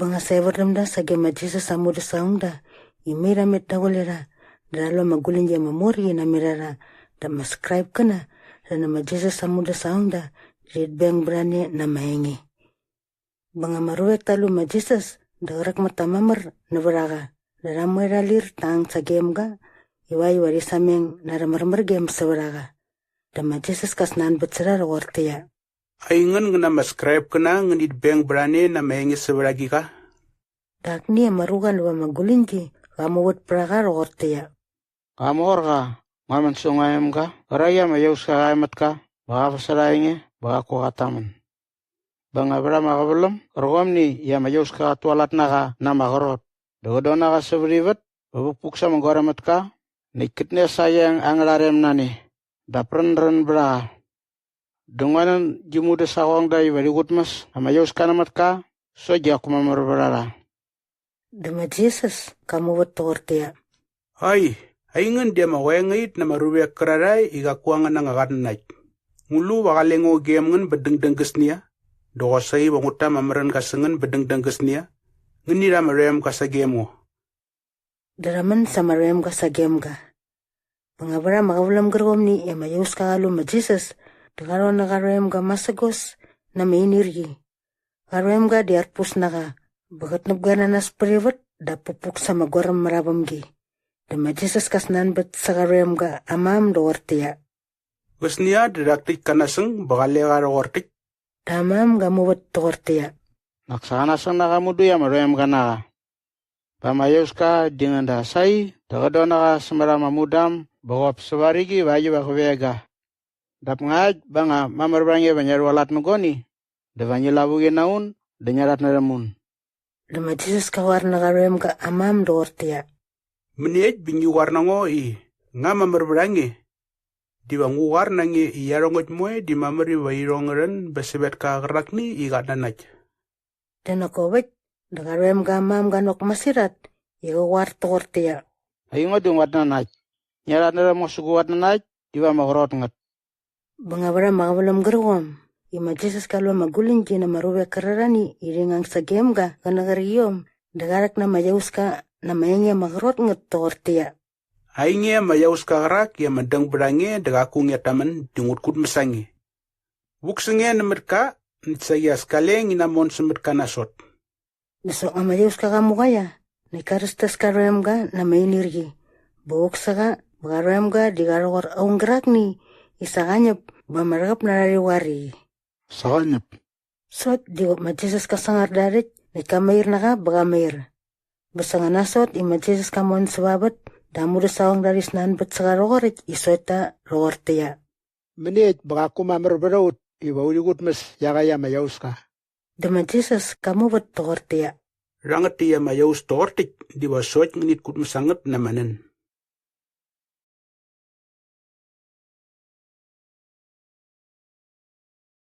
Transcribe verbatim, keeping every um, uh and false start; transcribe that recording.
Bä nga sa evär däm da sage ma Jisas aa mudäsaqongda i mai rha met daqule rha dä rha lu ama guläñgi ama mor qi namet a rha dä ama Skraipkäna rha nä ma Jisas aa mudäsaqongda dä rhit beng bät a ne na ama enge. Bä nga ama ruvek ta lu ma Jisas dä qräk mät ta mamär nävät a qa dä rha moe rha lir ta ang sagem ga ivakt iva rhi sameng na arhä märmärgem sävät a qa. Dä ma Jisas ka snanbät sä rha rhoqortäqyia, “Aingän ngän ama Skraipkäna ngänit beng bät a ne na ama enge sävät agiqa?” Dä akni ama ruqa näva ama guläñgi qa muvät pät a qa rhoqortäqyia, “Qa mor qa, ngua män sä ngua emga qärak i ama iauska qa e mät ka bä qa väsärha aa enge bä qaku qat tamän. Bä nga vät ama qäväläm gärqomni i ama iauska qat tualat na qa na ama qrot dä qä don na qa sävät ivät bä vukpuk sa ama gor e mät ka näkt kät nes aa eng angärha rem na ne dap pränrän bät a qa. Dä ngua nän gi mudäsaqongda iva rhi qutmäs ama iauska nämät ka sokt di qaku mamär vät a rha.” Dä ma Jisas ka muvät toqortäqyia, “Ai, aingän di ama qoengait na ama ruvek kärarhae i qaku angän anga qatnanakt! Ngu lu va qale ngo gem ngän bä dängdäng gäsnia dä qosaqi va ngut ta ama märänga sä ngän bä dängdäng gäsnia? Ngäni rha ama rhoemga sagem ngo.” Dä rha män sa ama rhoemga sagem ga. Bä nga vät ama qäväläm gärqomni i ama iauska qa lu ma Jisas dä qa rhon nä qa rhoemga masägos na ama inirqi. Qa rhoemga di arpus na qa bä qät näpga na nas pät ivät dap pukpuk sa ama gor äm mät aa vämgi. Dä ma Jisas ka snanbät sä qa rhoemga aa mam doqortäqyia, “Qäsnia dä rhak täkt ka nasäng bä qale qa rhoqor täkt.” Dä aa mam ga muvät toqortäqyia, “Nak sa qa nasäng na qa mudu i ama rhoemga na qa.” Bä ama iauska di ngän da sai dä qä don na qa sämät ama mudam bä qop säva aa rigi vakt iva qä veng ga. Dap ngakt bä nga mamär vät a nge iva ngia rhualat nä guani dä va ngi lavuqi na un dä ngia rhatnärhäm un. Dä ma Jisas ka qoar nä qa rhoemga aa mam doqortäqyia, “Mäniekt bä ngi qoar na ngo i, ‘Nga mamär vät a nge?’ Diva ngu qoar na nge i iarhongäkt moe di mamär iva irhong ngä rhän bä sävetka qärakni i qat nanakt.” Dä nak kop äkt dä qa rhoemga aa mam ga nok masirhat i qä qoar toqortäqyia, “Aingo di nguat nanakt. Ngia rhatnärhäm ngo sä guaat nanakt diva ama qrot ngät.” Bä nga vät ama qäväläm gärqom i ma Jisas ka lu ama guläñgi na ama ruvek kärarhani i rhi ngang sagem ga qä nä qärqiom dä qa rhäk na ama iauska na ama enge ama qrot ngät toqortäqyia, “Ainge ama iauska qärak i ama däng bät a nge dä qaku ngiat tamän di ngut kutmäs a nge. Vuk sä nge nämät ka näkt saqi as kale ngi namon sämät ka nasot.” Dä soknga ama iauska qa muqaia näkt ka rhästäs ka rhoemga na ama inirqi bä vuk sä qa bä qa rhoemga di qa rhoqor aung gärakni i sa qa ñäp bä ama rhäqäp na rha rhi qoar i, “Sa qa ñäp.” Sokt di qop ma Jisas ka sangar da aa rhäkt näkt ka mair na qa bä qa mair. Bä sa nga nasot i ma Jisas ka mon säva vät dä aa mudäsaqongda rhi snanbät sä qa rhoqoräkt i sokt ta rhoqortäqyia, “Mäniekt bä qaku mamär vät a ut iva urhi qutmäs iaqäkt ama iauska?” Dä ma Jisas ka muvät toqortäqyia, “Rhangät täkt ama iaus toqor täkt diva sokt ngänit kutmäs a ngät na ama nän.